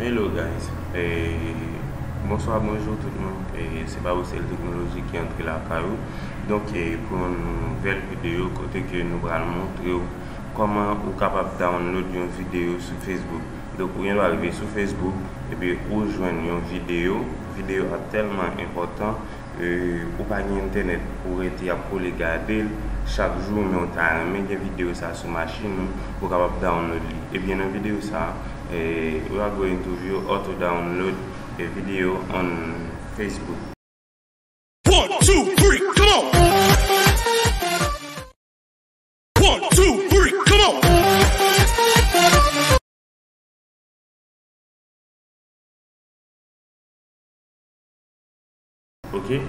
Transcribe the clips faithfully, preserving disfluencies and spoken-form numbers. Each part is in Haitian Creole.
Hello guys, e, bonswa, bonjou tout moun. E, se Baboucel Teknoloji ki antre lakay ou. Donk, e, pou yon nouvèl videyo kote ke nou pral montre w kòman ou kapab download yon videyo sou Facebook. Donk, ou gen dwa rive sou Facebook, epi ou jwenn yon videyo. Videyo a tèlman enpòtan, e, ou pa gen entènèt pou rete ap kole gade l chak jou, men ou ta renmen gen videyo sa sou machin ou, pou w kapab download li. Ebyen, nan videyo sa, e, we are going to view how to download a video on Facebook. One, two, three, come on! One, two, three, come on! Ok.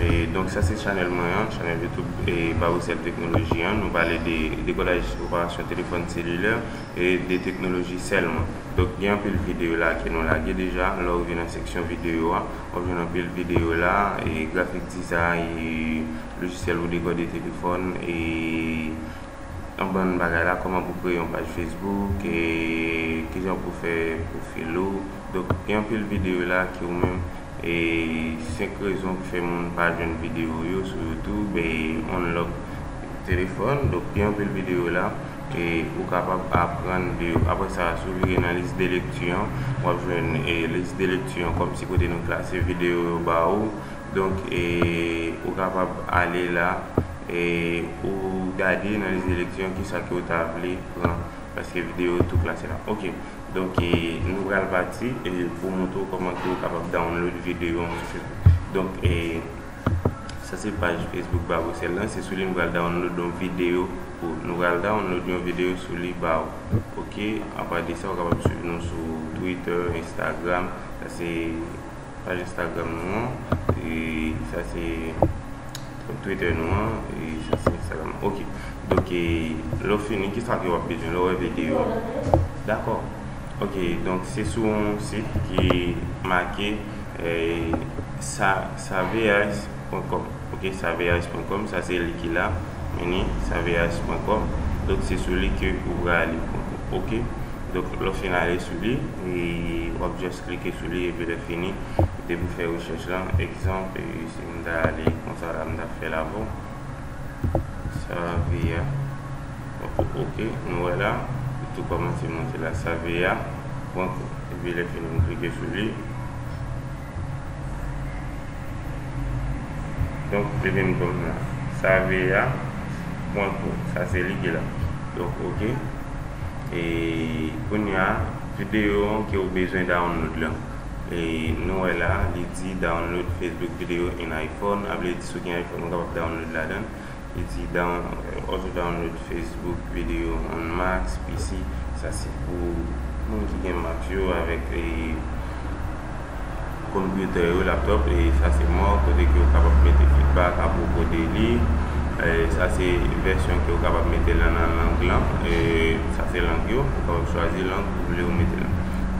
E, donk, sa se chanèl mwen an, chanèl YouTube, e, Baboucel Teknoloji an. Nou pale de dekodaj operasyon telefòn selilè e de teknoloji sèlman. Donk, gen anpil videyo la ke nou lage deja. Lè w rive nan seksyon videyo a, w ap jwenn anpil videyo la, e grafik dizay, e lojisyèl pou dekode telefòn, e yon bann bagay la, kòman pou kreye yon paj Facebook, e kijan pou fè pwofil ou. Donk, gen anpil videyo la ke ou menm, e senk rezon ki fè moun pa jwenn videyo yo sou YouTube, e unlock telefòn. Donk, gen anpil videyo la, e ou kapab aprann de yo. Apre sa, si w vire nan lis de lekti an, w ap jwenn, e, lis de lekti an kòmsi kote nou klase videyo yo ba ou. Donk, e, ou kapab ale la, e ou gade nan lis de lekti an kisa ke w ta vle pran, paske videyo yo tou klase la. Ok, donk, e, nou pral pati, e, pou montre w kòman ke w kapab download videyo an sou Facebook. Donk, e, sa se paj Facebook Baboucel lan, se sou li nou pral download yon videyo pou, nou pral download yon videyo sou li ba ou. Ok, apa de sa, ou kapab swiv nou sou Twitter, Instagram, sa se paj Instagram nou an, e sa se Twitter nou an, e sa se Instagram. Ok. Donk, e, lè w fini, kisa ke w ap bezwen lè w wè videyo a? Dakò. Ok, donk se sou yon sit ki make, e, sa, saveas pwen kòm. Ok, saveas pwen kòm, sa se li ki la. Meni, saveas pwen kòm. Donk se sou li ke ou prale. Ok. Donk, lè w fin ale sou li, e w ap just klike sou li, epi lè fini, depi w fè rechèch lan, egzanp, e si m ta ale konsa la, m ta fè l avè w, Savea, ok, nou wè la, li tou kòmanse monte la, savea pwen kòm, epi lè fini, m klike sou li. Donk, li vin tonbe la. Savea pwen kòm. Sa se li ki la. Donk, ok. E kounye a, videyo an ke w bezwen download la. E nou wè la, li di download Facebook video in iPhone. A vle di si w gen iPhone, ou kapab download ladan. Li di down-, also download Facebook video on Macs, P C. Sa se pou moun ki gen Mac yo avèk, e, konpitè yo, laptop, e sa se mò, kote ke w kapab mete feedback apwopo de li. E sa se vèsyon ke w kapab mete lan nan lang lan. E sa se lang yo, ou kapab chwazi lang ou vle ou mete lan.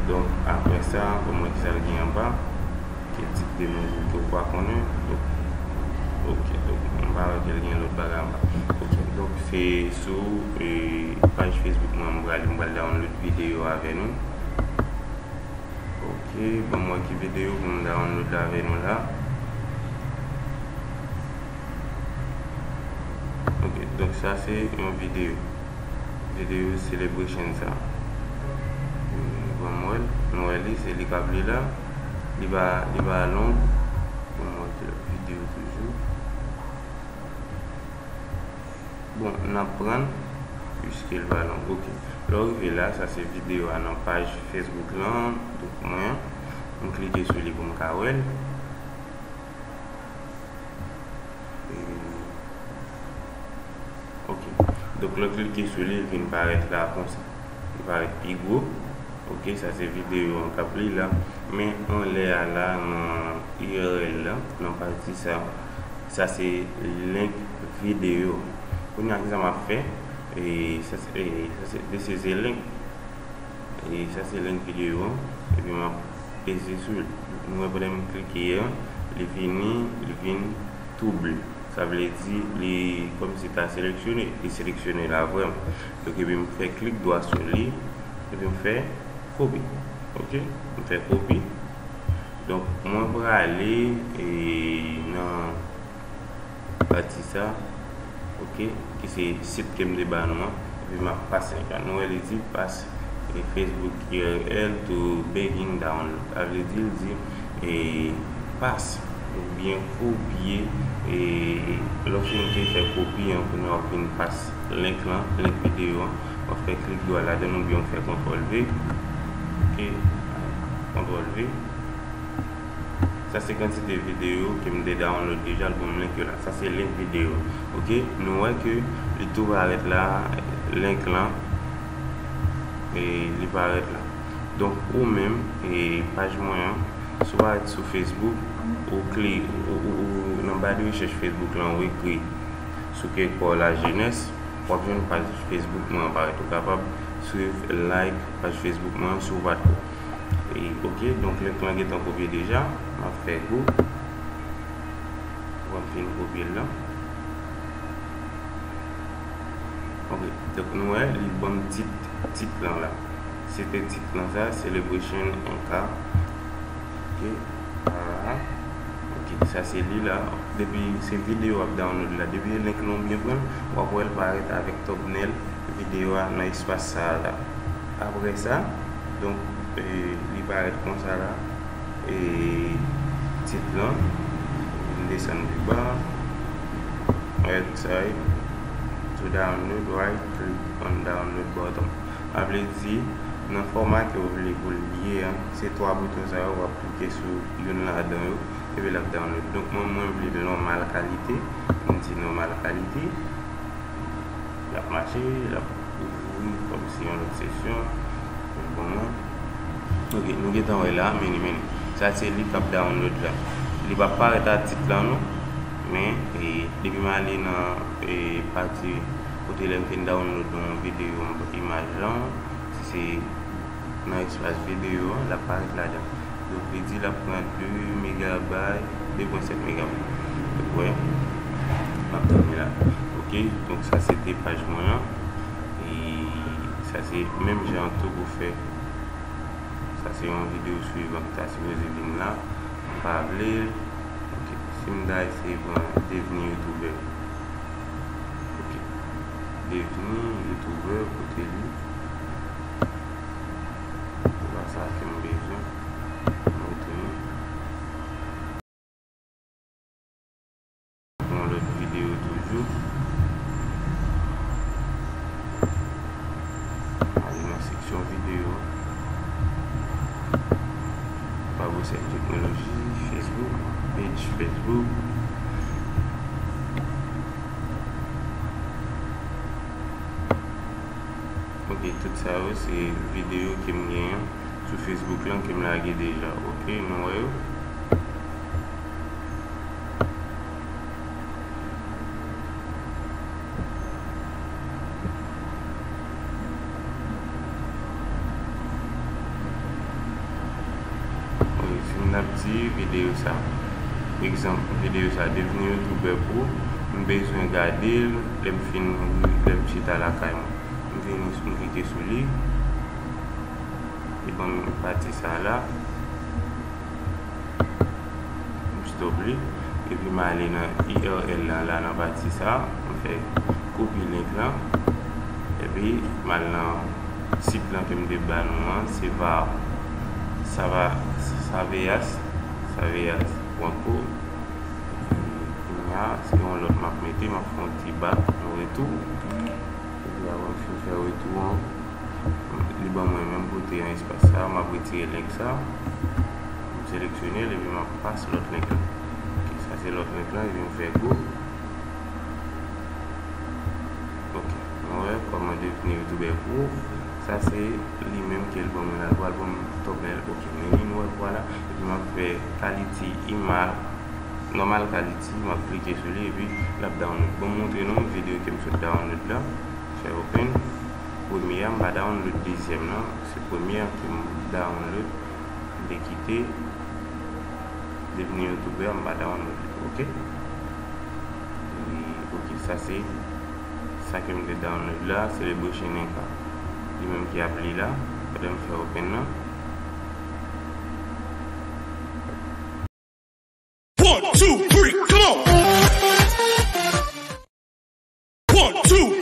Donk, apre sa, pou mwen ki sa l gen anba. Ki tip de mizik ke w pa konnen? Donk, ok, donk, m pa wè ke l gen lòt bagay anba. Ok, donk, se sou, e, paj Facebook mwen, m pral, m pral download videyo avè nou. Ok, ban m wè ki videyo pou m download avè nou la. Ok, donk, sa se yon videyo. Videyo celebration sa. Ban m wè l. Nou wè li, se li k ap li la. Li pa, li pa long. Ban m wè ki lòt videyo toujou. Bon, n ap pran, piske l pa long. Ok. Lè w rive la, sa se videyo a nan paj Facebook lan, donk mwen an. M klike sou li pou m ka wè l. E, ok. Donk, lè w klike sou li, li vin parèt la konsa. Li parèt pi gwo. Ok, sa se videyo an k ap li la. Men anlè a la, nan U R L la, nan pati sa, sa se link videyo. Kounye a, kisa m ap fè? E, sa se, e, sa se, this is a link. E sa se link videyo an. Epi m ap peze sou li. Nou wè pandan m klike an, li vini, li vin tou ble. Sa vle di li kòmsi ta seleksyone, li seleksyone la vrèman. Donk, epi m fè klik dwa sou li, epi m fè kopi. Ok, m fè kopi. Donk, mwen prale e, nan pati sa, ok, ki se sit ke m te ba nou an, epi m ap pase link la. Nou wè li di pass e Facebook U R L to begin download. Sa vle di, l di e, pass oubyen kopye e, lè w fin te fè kopi an, kounye a w ap vin pass link lan, link videyo an, w ap fè klik dwat ladan l oubyen w fè kontwòl V. Ok, kontwòl V. Sa se kantite videyo ke m te download deja, l ban m link yo la. Sa se link videyo. Ok, nou wè ke li tou parèt la, link lan, e li parèt la. Donk, ou menm, e paj mwen an, si w parèt sou Facebook, ou kli, ou, ou, ou nan ba de rechèch Facebook lan, ou ekri sou kèk pò la jenès, w ap jwenn paj Facebook mwen an parèt. Ou kapab swiv, like paj Facebook mwen an si w pa t ko. E, ok, donk link lan gentan kopye deja. M ap fè go. Mwen fin kopye l la. Ok, donk nou wè, li ban m tit, tit lan la. Se te tit lan sa, Celebration en K. Ok, ah, ok, sa se li la. Depi se videyo w ap download la, depi link lan ou byen pran l, w ap wè l parèt avèk thumbnail videyo a nan espas sa a la. Apre sa, donk, e, li parèt konsa la. E tit lan, m desann pi ba, right side, to download, right click on download button. Sa vle di, nan fòma ke w vle pou l ye a, se twa bouton sa yo, w ap klike sou youn ladan yo, epi l ap download. Donk, mwen, mwen vle l nòmal kalite, m di nòmal kalite. L ap mache, l ap ouvri kòmsi yon lòt sesyon. Bon, ok, nou gentan wè la, men li, men li. Sa se li k ap download la. Li p ap parèt a tit lan non, men, e, depi m ale nan, e, pati kote lè m fin download yon videyo, imaj lan, se nan espas videyo an, l ap parèt ladan. Donk, li di l ap pran de megabay, de pwen sèt megabay. Donk, wè, m ap tèmine la. Ok, donk, sa se te paj mwen an. E sa se menm jan tou pou fè. Sa se yon videyo swivan ki ta sipoze vin la. M pa vle l. Ok, si m ta eseye pran devni youtubè. Ok, devni youtubè, kote li? Se pa sa ke m bezwen. M retounen. Yon lòt videyo toujou. Ale nan seksyon videyo. Fabosel Teknoloji, Facebook, page Facebook. Ok, tout sa yo se videyo ke m genyen sou Facebook lan ke m lage deja. Ok, nou wè yo. Wi, si m t ap di videyo sa, egzanp, videyo sa, devni youtubè pou, m bezwen gade l lè m fin, lè m chita lakay mwen. M vini, m klike sou li. Li ban m pati sa la. M stop li. Epi m ale nan U R L lan la, nan pati sa. M fè kopi link lan. Epi m al nan sit lan ke m te ba nou an. Se va, sa va, Saveyas, saveyas pwen co. Kounye a, se yon lòt m ap mete, m ap fè yon ti bak, nou retou. Epi apre m fin fè retou an, li ban mwen menm kote an, espas sa, m ap retire link sa. M seleksyone l, epi m ap pase lòt link la. Ok, sa se lòt link lan, epi m fè go. Ok, nou wè kòman devni youtubè pou. Sa se li menm ke l ban mwen la, l pral ban m thumbnail. Ok, men li nwè, vwala. Epi m ap fè kalite imaj, normal quality, m ap klike sou li, epi l ap download. Bon, m montre nou videyo ke m sot download la. Fè open. Premye a, m pa download dezyèm nan. Se premye a ke m download. M te kite devni youtubè, m pa download li, ok? E, ok, sa se sa ke m te download la, Celebration en K. Li menm ki ap li la, pandan m fè open nan. One, two, three, come on. One, two,